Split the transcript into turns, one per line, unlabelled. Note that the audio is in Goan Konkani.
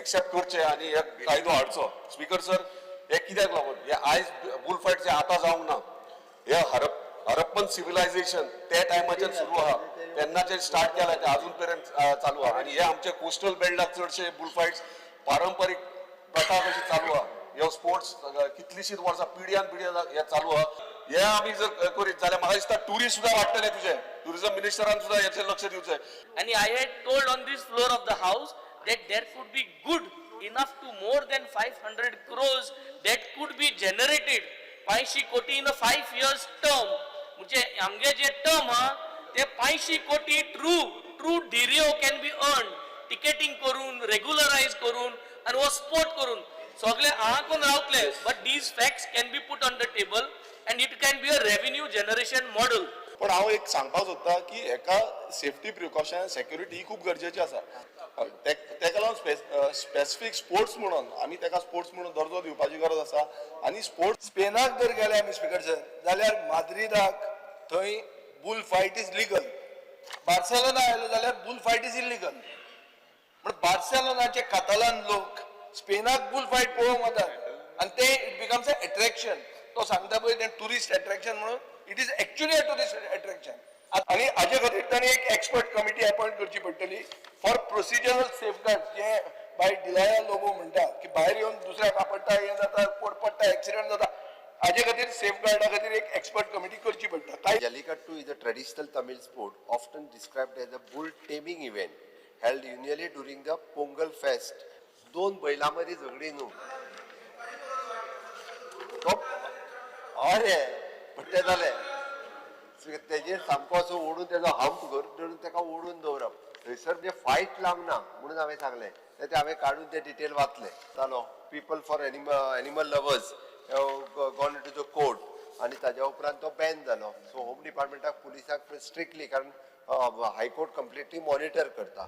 एक्सेप्ट करचे आनी हे कायदो हाडचो. स्पीकर सर, हे कित्याक लागून हे आयज बुल फायट जे आतां जावंक ना, हे हरप्पन सिविलायझेशन ते टायमाचेर सुरू आहा, तेन्नाचेर स्टार्ट केला, ते अजून पर्यंत चालू आहा. आनी हे आमचे कोस्टल बेल्टाक चडशे बुल फायट्स पारंपरीक प्रथा कशी चालू आहा. ह्यो स्पोर्ट्स कितलीशीच वर्सां पिढ्यान पिढ्या हे चालू आहा. हे आमी जर करीत जाल्यार म्हाका दिसता ट्युरिस्ट सुद्दां वाडटले. तुजे ट्युरिझम मिनिस्टरान सुद्दां हेचेर लक्ष दिवचें.
And I had told on this floor of the house that there could be good enough to more than 500 crores that could be generated, 500 कोटी in a 5 years term. म्हणजे आमगे जे टर्म हा ते 500 कोटी true Dhirio can be earn, ticketing करून, रेग्युलरायज करून आनी हो स्पोर्ट करून सगळे आहाकून रावतले, but these facts can be put on the table and it can be a revenue generation model.
पण हांव एक सांगपाक सोदता की हेका सेफ्टी प्रिकॉशन, सेक्युरिटी ही खूब गरजेची आसा. तेका लागून स्पेसिफीक स्पोर्ट्स म्हणून आमी तेका स्पोर्ट्स म्हणून दर्जो दिवपाची गरज आसा आनी स्पोर्ट्स
स्पेनाक जर गेले आमी, स्पीकर सर, जाल्यार माद्रिदाक थंय bull fight is legal. Barcelona आयलो जाल्यार बुल फायट is illegal. म्हण बार्सेलोनाचे कातालान लोक स्पेनाक बुल फायट पळोवंक वतात आनी ते it becomes a attraction. तो सांगता पळय तें टुरिस्ट एट्रॅक्शन म्हणून, it is actually a tourist attraction. आनी हाजे खातीर तांणी एक एक्सपर्ट कमिटी अपॉयंट करची पडटली फॉर प्रोसिजरल सेफगार्ड, जे बाय डिलाया लोबो म्हणटा की भायर येवन दुसऱ्याक आपडटा, हें जाता, कोण पडटा, एक्सिडंट जाता. हाजे खातीर सेफगार्डा खातीर एक एक्सपर्ट कमिटी करची पडटा काय.
Jallikattu is a traditional Tamil sport often described as a bull taming event held annually during the Pongal fest. दोन बैलां मदीं झगडी न्हू तो. अरे, पण तें जालें, तेजेर सामको असो ओडून तेजो हंप धरून तेका ओडून दवरप थंयसर, म्हणजे फायट लावंक ना म्हणून हांवें सांगलें. ते हांवें काडून ते डिटेल वाचले. जालो, people for animal lovers gone to the court आनी ताज्या उपरांत तो बॅन जालो. सो होम डिपार्टमेंटाक, पुलिसाक स्ट्रिक्टली, कारण हायकोर्ट कंप्लिटली मॉनिटर करता.